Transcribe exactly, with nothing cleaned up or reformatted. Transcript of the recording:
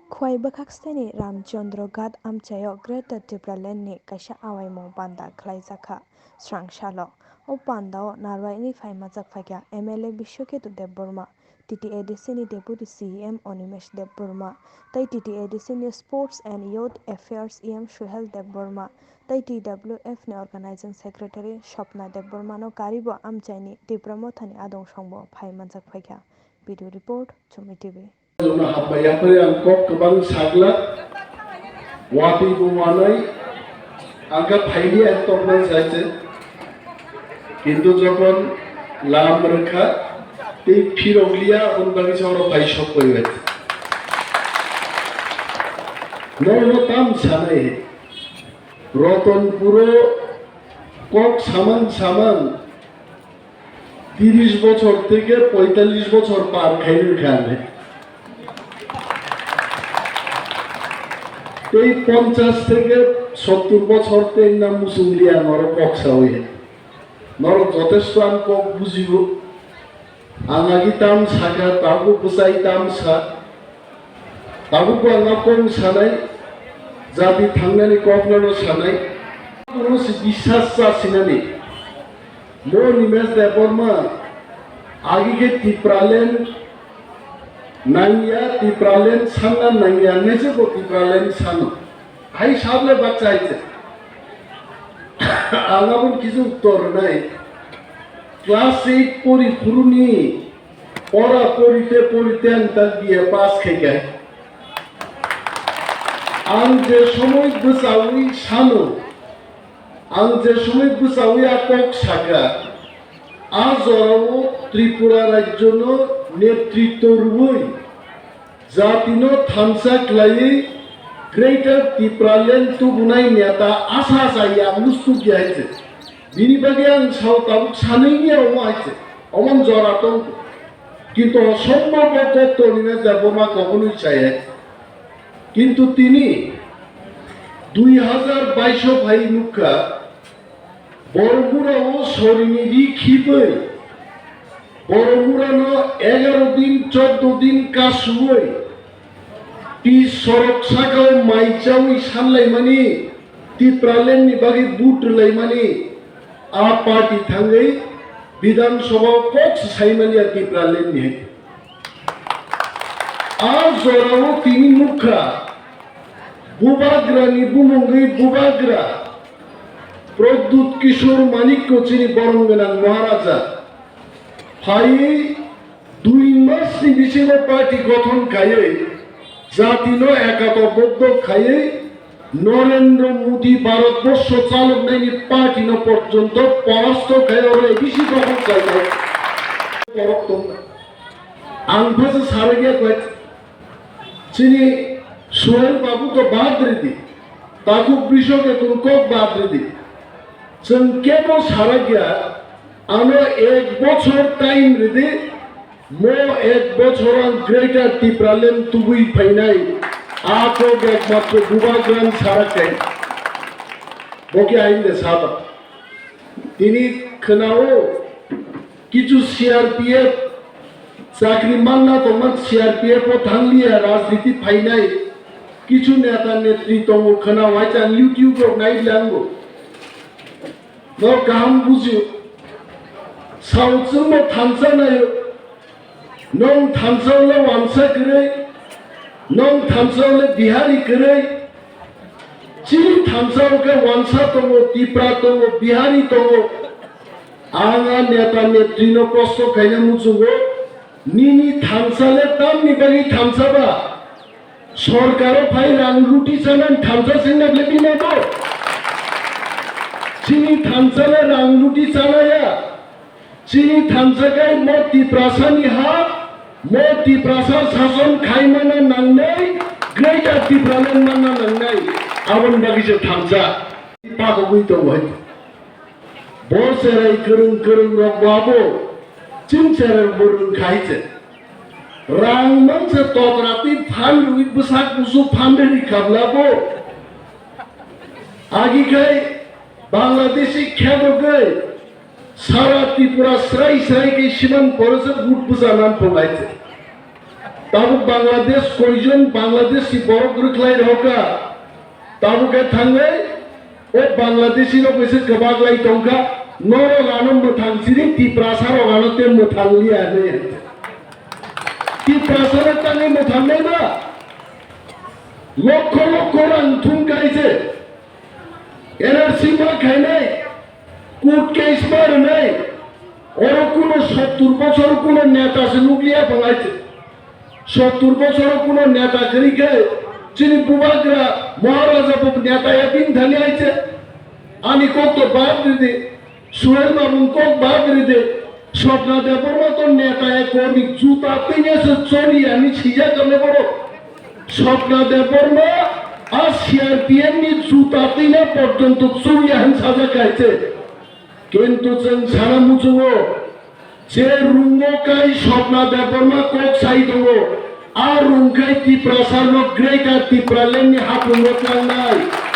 Khowai bwkhak siteni Ramchandra Ghat amchaio Greater Tipraland ni kaisa awaimung panda khwlaijakha srang salo. O pandao narwai wngwi phai manjak phaikha M L A Biswaketu Debbarma, T T A D C ni Deputy C E M Animesh Debbarma, tei T T A D C ni Sports and Youth Affairs E M Suhel Debbarma, tei T W F ni Organizing Secretary Swapna Debbarma no karibo amchaini Tipra Mothani adong songbo phai manjak phaikha. Video report, Chumi T V. Jono hambai yapri ang kok kwbang sagla, watwi bo wanai, ang kha phaili ang toknai saise. Kintu jokhon lam rwkha, tei phirok liya, aboni bagwi se oro phai sok bai bai. Nono tam sanai he. Rotonpuro kok saman saman tiris bochor theke poitallis bochor par khai rwkha ang. Tei ponchas theke sottur bochor tei na muchung liya norok kok sawi. Norok jotesto ang kok bujibo. Ang agi tam sakha, tabuk bwsai tam sa. Tabuk bo ang kok sanai, jati thangnani kokno no sanai. Kuno si bisas sa sinani. Mo Animesh Debbarma agi khe Tipraland nangya, Tipraland sanna nangya, nese bo Tipraland sano. Hai sable baksa hai se. Ang aboni kisa uttor rwnai. Class eight pori phuruni, pora porite porite ang ta B A pass khai kha. Ang je somoi bwchaui sano, ang je somoi bwchaui a kok sakha, a jorao Tripura rajyono netritwo rwui, jatino thansa khlaiwi Greater Tipraland tubunai neta asa asa ya musuk ya hai se. Bini bagwi ang sao tabuk sanwi ya omo hai se. Omo jora tong. Kintu osombo bo kok toni na jabo ma kokunwi chaya. Kintu tini dui hazar bais o phai nukha, Boromura o sorini ri khibwi, Boromura no egaro din, chordo din kasuwi, pi sorok saka o mai chawi sanlaimani, Tipraland ni bagwi vote rwlaimani, a party thangwi Bidhan Sabha o kok se saimani a Tipraland ni hai. A jorao tini nukha, Bubagrani bumungwi Bubagra Pradyut Kishore Manikya chini borom gwnang Maharaja phaiwi dui masni bisingo party gothon khaiwi jatino ekataboddo khaiwi Narendra Modi Bharatborsho chaloknaini party no porjonto porasto khai oro A D C gothon khainai borok tongkha. Ang bwsa sarwkya koi, chini Suhel babu to bad ridi, Takhuk Biswaketu kok bad ridi. Chwng kebo sarwkya, ano ek bochor time ridi, mo ek bochor ang Greater Tipraland tubui phainai, a kok ekmatro Bubagrani sarwkya. Bo khe ainde saba. Tini khwnao kichu C R P F chakri manna tongma C R P F o thangliya rajniti phainai kichu neta netri tongo khwnao hai chang YouTube rok nai lango. No kaham bujio. Sao chwngno thansa naio. Nwng thansa le wansa kwrwi, nwng thansa le Bihari kwrwi, chini thansa o khe wansa tongo, Tipra tongo, Bihari tongo. Ang a neta netrino kosto khaina muchungo, nini thansa le tamni bagwi thansa ba? Sorkaro phai rang luti chanani thansa sengna le bina bo? Chini thansa le rang luti chanaya. Chini thansa khe mo Tiprasani ha, mo Tiprasa sason khaimana nangnai, Greater Tipraland manna nangnai, aboni bagwi se thansa. Pakogwi tongo hai. Bo cherai kwrwng kwrwng rok bo abo chwng cherai bo rwng khai se. Rang mangsa tokra twi phan rwi bwsak busu phan rwi kabla bo. Agi khai Bangladeshi khedogwi Sara Tripura srai srai khe siman poresa vote bwsa nan phunai se. Tabuk Bangladesh koijon Bangladeshi borok rwkhlai rohorkha. Tabuk khe thangwi o Bangladeshi rok ese kwbak lai tongkha. Norok ano mwthang siri Tiprasa rok ano te mwthang liya hinwi. Tiprasa rok tangwi mwthang nai ba? Lokho lokho rang thum kai se. N R C ma khainai, court case ma rwnai, oro kuno sottur bochor kuno neta se nukliya bwlai se. Sottur bochor kuno neta kwrwi khe chini bubagra Maharaja bo neta ya bini thani ai se. Ani kok to bad ridi. Suhel Babu kok bagri de, Swapna Debbarma to neta ek kormi juta tine se choli ani sijak kame boro. Swapna Debbarma a C R P F ni juta tine porjonto choli ani sajak kaise. Kintu chwng sana muchungo, je rungo kai Swapna Debbarma kok sai tongo, a rung kai Tiprasa no Greater Tipraland ni hapung no tlangnai.